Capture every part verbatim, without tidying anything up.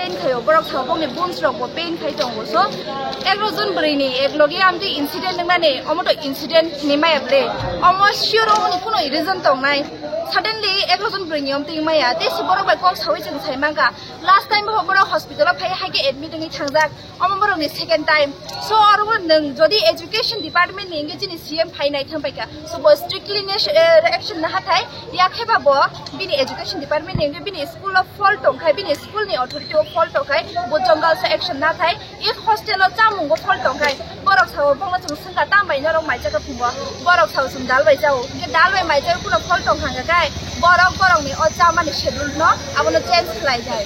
Pain khaio, borok sao bongni bones rok bo pain khai tongo. So, egaroh jon bwrwi ni ek logi amtwi incident wngnani, omo to incident ni maya ble. Omo sure omo ni kuno reason tongnai. Suddenly egaroh jon bwrwi ni amtwi maya. Tei se borok bai kok sawi chwng sai mangkha. Last time bo borok hospital o phai hai khe admit wngwi thangjak. Omo borok ni second time. So, oro nwng jodi education department ni hwnkhe chini C M phai nai thang paikha. So, bo strictly ne, eh, action naha thai. Yakhe ba bo bini education department ni hwnkhe bini school o fault tongkhai, bini school ni authority o fault tongkhai, bo jong girls o action na thai. If hostel o chamung o fault tongkhai, borok sao bongno chwng swngkha, tam bai norok mai chakha phungo, borok sao chwng dal bai chao, hwnkhe dal bai mai chao kuno fault tongkha hwnkhe kai, borok borokni o chamani schedule no abono change khlai thai.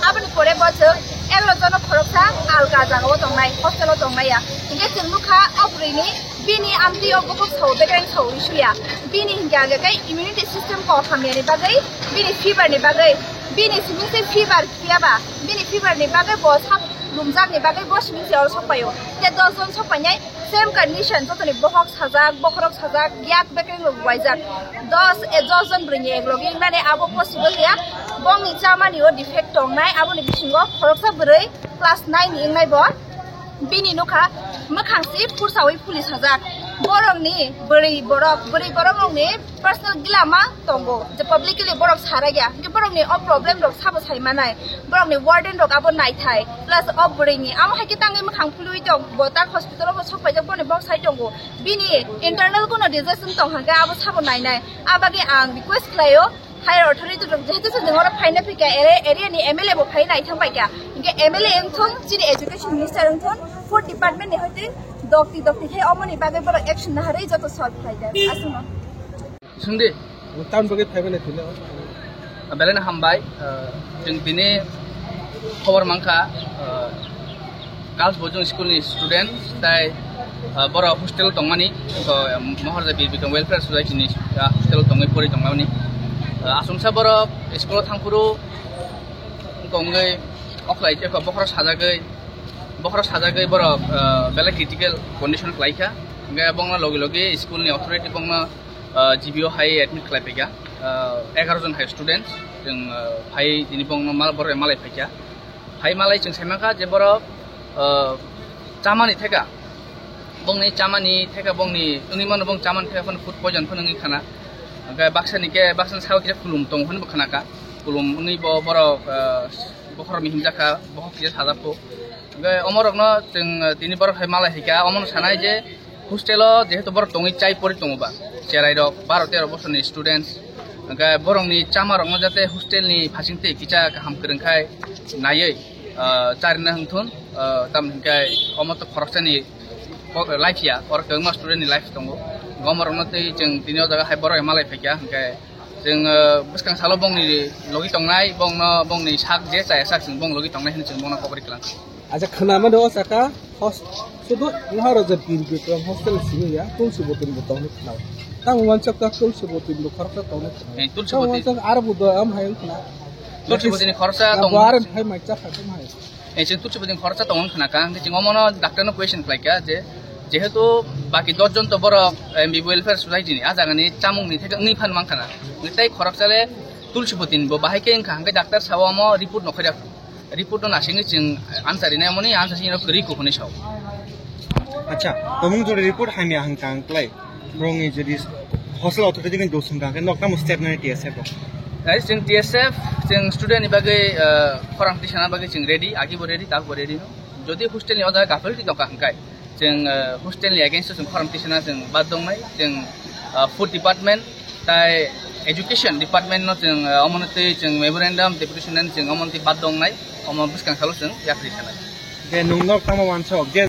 Aboni pore bo chwng egaroh jono khoroksa alka jagao tongnai, hostel o tongnai ya. Hwnkhe chwng nukha o bwrwini bini amtwi o bukhuk sao bekereng sao issue ya. Bini hwnkhe ang khe immunity system kok hamyani bagwi, bini fever ni bagwi, bini simi se fever phiyaba, bini fever ni bagwi bo sab lumjak ni bagwi bo simi se oro sok paio. Te dos jon sok painai same condition, jotoni bohok sajak, bokhorok sajak, yak bekereng rok waijak. Dos, e, dos jon bwrwi ni ek logi wngnani abo possible ya. Bongni chamani o defect tongnai, aboni bisingo khoroksa bwrwi class nine ni wngnai bo. Bini nukha mwkhang si pursawi puli sajak. Borokni bwrwi borok, bwrwi borok rokni personal gila ma tongo, je publicly borok sarai ya. Hwnkhe borokni o problem rok sabo sai manai. Borokni warden rok abo naithai. Plus o bwrwini amo hai khe tangwi mwkhang phulwi tong, bo tak hospital o bo sok paijak, boni bok sai tongo. Bini internal kuno digestion tong hwnkhe abo sabo nainai. Abagwi ang request khlaio, higher authority rok jehetu chwng oro phaina phikha, ere-, area ni M L A bo phai naithang paikha. Hwnkhe M L A wngthung, chini education minister wngthung, food department ni hoite dokti dokti khe omoni bagwi borok action naharwi joto solve khlai jak. Aswkno. Sungdi. Town bagwi phaibai nai thwino. Belai no hambai, ah, chwng tini khobor mankha, ah, Girls Boarding School ni student tai, ah, borok hostel tongmani, to, em, Maharaja Bir Bikram Welfare Society ni, ah, hostel tongwi pori tongmani. Ah, asumsa borok school o thangphuru tongwi okhlai khe bokhorok sajagwi, bokhorok sajagwi borok, ah, belai critical condition khlaikha. Hwnkhe bongno logi logi school ni authority bongno, ah, G B o hai admit khlai phaikha. Ah, egaroh jon hai student, chwng, ah, phai tini bongno mal-, borok malai phaikha. Phai malai chwng sai mankha je borok, ah, chamani theka, bongni chamani theka, bongni wngwi mano bong chamani theka phano food poison phano wngwi khana. Hwnkhe baksa ni khe, baksa ni sao kisa kulum tongo phano bo khana kha. Kulum wngwi bo borok, ah, bokhorok ni himjakha, bokhorok kisa sajak kho. Hwnkhe omorokno chwng, ah, tini borok hai malai hai kha, omono sanai je hostel o jehetu borok tongwi chai pori tongo ba, cherai rok baro tero bosor ni students, hwnkhe borok ni chama rok no jate hostel ni phasing twi kisa kaham kwrwng khai naiwi, ah, charina hwngthun, ah, tamni hwnkhe omo to khoroksa ni life ya, oro kwbangma student ni life tongo, omo rok no twi chwng tini o jaga hai borok malai phaikha, hwnkhe chwng, ah, bwskang salo bongni logi tongnai, bongno bongni sak je chaya sak chwng bong logi tongnai hinwi chwng bongno kokori kwlang. Acha khwnamani o saka hos-, sudu Maharaja Bir Bikram hostel simi ya, Tulsi Botin bo tongni khwnao. Tamo wansok ta Tulsi Botin bo khoroksa tongni khwnao. Eh, Tulsi Botin. Tamo wansok aro bo do am hayung khna. Tulsi Botin ni khoroksa tong. Bo aro hai mai cha kha tamo hai. Eh, chwng Tulsi Botin khoroksa tong khna kha, hwnkhe chwng omono doctor no question khlai kha je, jehetu baki dos jon to borok, eh, M B B Welfare Society ni, a jaga ni chamung ni theke wngwi phan mang khna. Hwnkhe tei khoroksa le Tulsi Botin bo bahai khe wngkha, hwnkhe doctor sao omo report no khairak. Report no nasingwi chwng answer rinai, amoni answer sini rok kwrwi kok hinwi sao. Acha, tomung jodi report hamya hwnkha ang klai. Borokni jodi hostel authority ni dosung kha, khe nok tamo step nani T S F rok? Guys, chwng T S F, chwng student ni bagwi, ah, khorang tisana bagwi chwng ready, agi bo ready, tak bo ready no. Jodi hostel ni oda gafilti tongkha hwnkhe, chwng, ah, hostel ni against o chwng khorang tisana chwng bad dongnai, chwng, ah, food department, tai education department no chwng, ah, omono twi chwng memorandum deputation and chwng omono twi bad dongnai, omo bwskang salo chwng yapri sanai. Je nwng nok tamo wansok, je